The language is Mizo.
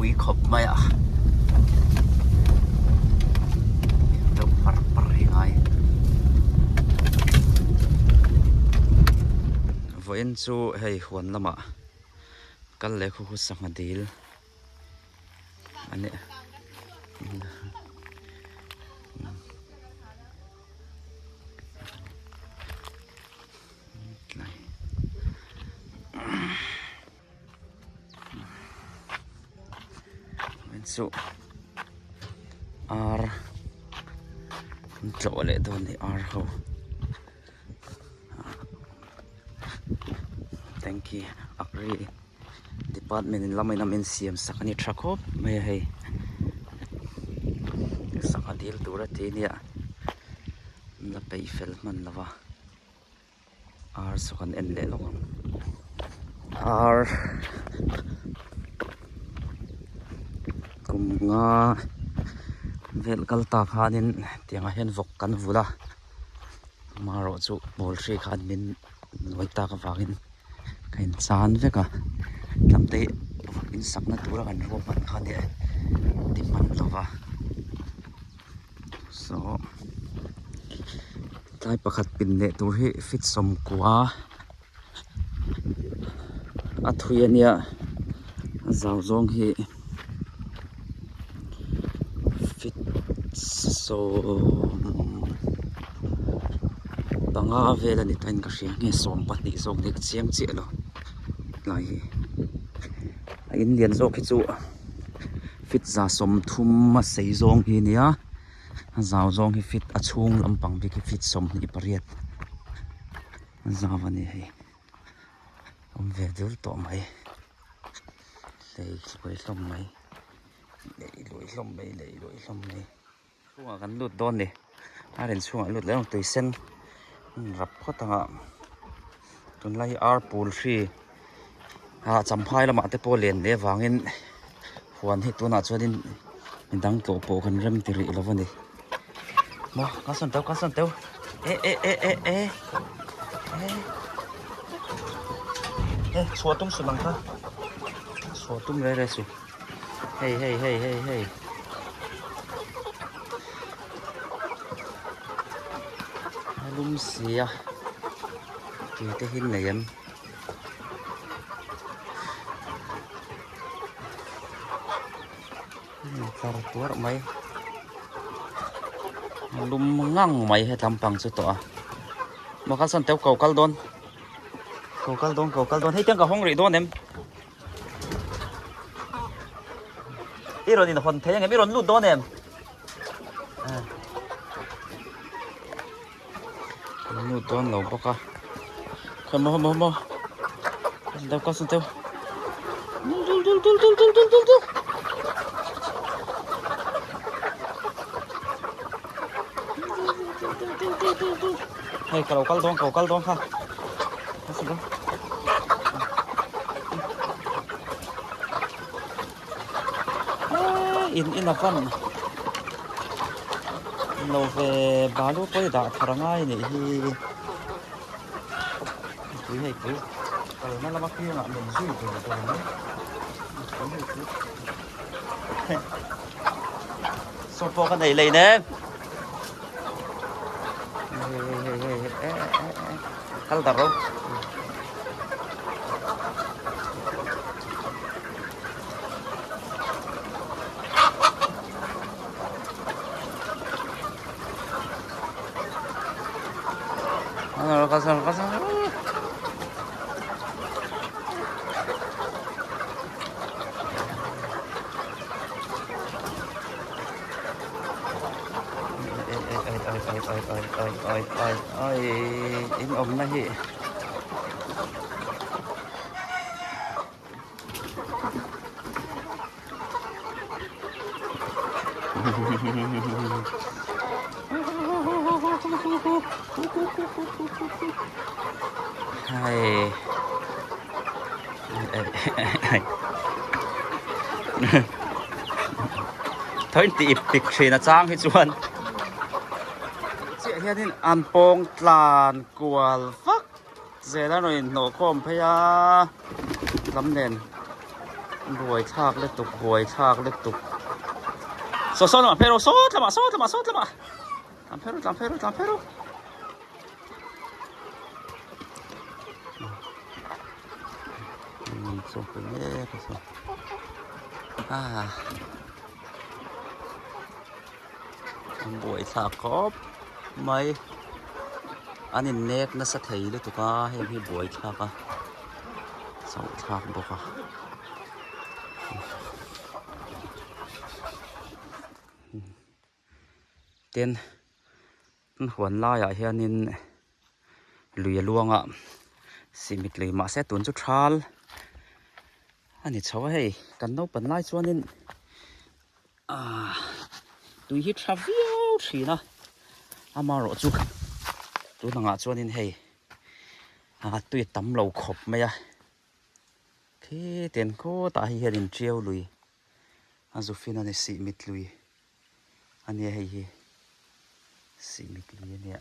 pui khawp mai a deuh par par hi ngai vawiin chu hei huan lamah kal leh khaw khu sangha dil a ni. Chu ar an tlawh leh dawn a ni ar ho tanky agri department in lama in a min siam sak a ni tha khawp mai a hei sangha dil tur a ti ania an la peih fel hman lo va. Ar saw kan en leh lawk ang ar kum nga vel kal ta khanin tiangah hian vawk kan vul a amaherawh chu ball hri khan min nuai tak avangin ka inchan vek a tlangte vawk in sakna tura kan ruahman kha nia ti hman lo va saw. Tlai pakhat pin leh tur hi feet sawmkua a thui a nia a zau zawng hi feet 15 vel a ni ta in ka hria nge 12 zawk ni ka chiang chiah lo tlai hi a in lian zawk hi chu feet 30 a sei zawng hi a nia. A zau zawng hi fit a chhung lampang bik hi fit 28 a zau a ni hei awm ve dul tawh mai lei hluai hlawm mai lei luai hlawm mai lei luai hlawm mai chhungah kan lut dawn ni a rin chhungah lut leh ang tui sen rap phawt ang a tunlai hi ar pul hri ah champhai lamah te pawh len leh avangin huan hi tunah chuanin midang tlawh pawh kan rem ti rih lo a ni maw kalsawn teuh kalsawn teuh eh eh eh eh eh eh chhuah tum suh nang kha chhuah tum reh reh suh hei hei hei hei hei a lum si a tui te hi nei em. Tlar tuarh mai lum ngang mai he tlampang chu tawh a maw kalsan teuh ko kal dawn ko kal dawn ko kal dawn hei tiang ka hawng rih dawn em i rawn inhawn thei ang em i rawn lut dawn em lut dawn lo bawk a khawi maw maw maw kalsan deuh kalsan deuh dul dul dul dul dul dul dul dul dul hei ka lo kal dawn ka lo kal dawn kha kalsan deuh in in a van lo ve balu pawh hi dah thar a ngai a nih hi pui hei pui kalna lama piangah min zui dur dur mai pui hei pui saw pawh ka nei lei nem hei hei hei hei kal dah rawh. In awmna hi Hei Thaw in ti ip pik thin a chang hi chuan chiah hianin an pawng tlan kual vak zel a rawn inhnawh khawm phei a lam nen. Buaithlak lutuk buaithlak lutuk. Saw saw lamah phei rawh sawt lamah sawt lamah sawt lamah. Tlan phei rawh tlan phei rawh tlan phei rawh. Chaw pe mek a saw. Ah. An buaithlak khawp mai. An innek nasa thei lutuk a heng hi buaithlak a chauh thlak bawk a. Tin an huan laiah hianin lui a luang a cement lui mahse tun chu thal a ni chho a hei kan naupan lai chuanin ahh tui hi tha viau thin a amaherawh chu tun angah chuanin hei ah tui a tam lo khawp mai a khitiang khawtah hi hianin tiau lui a zufin a ni sihmit lui. A nia hei hi sihmit lui a nia.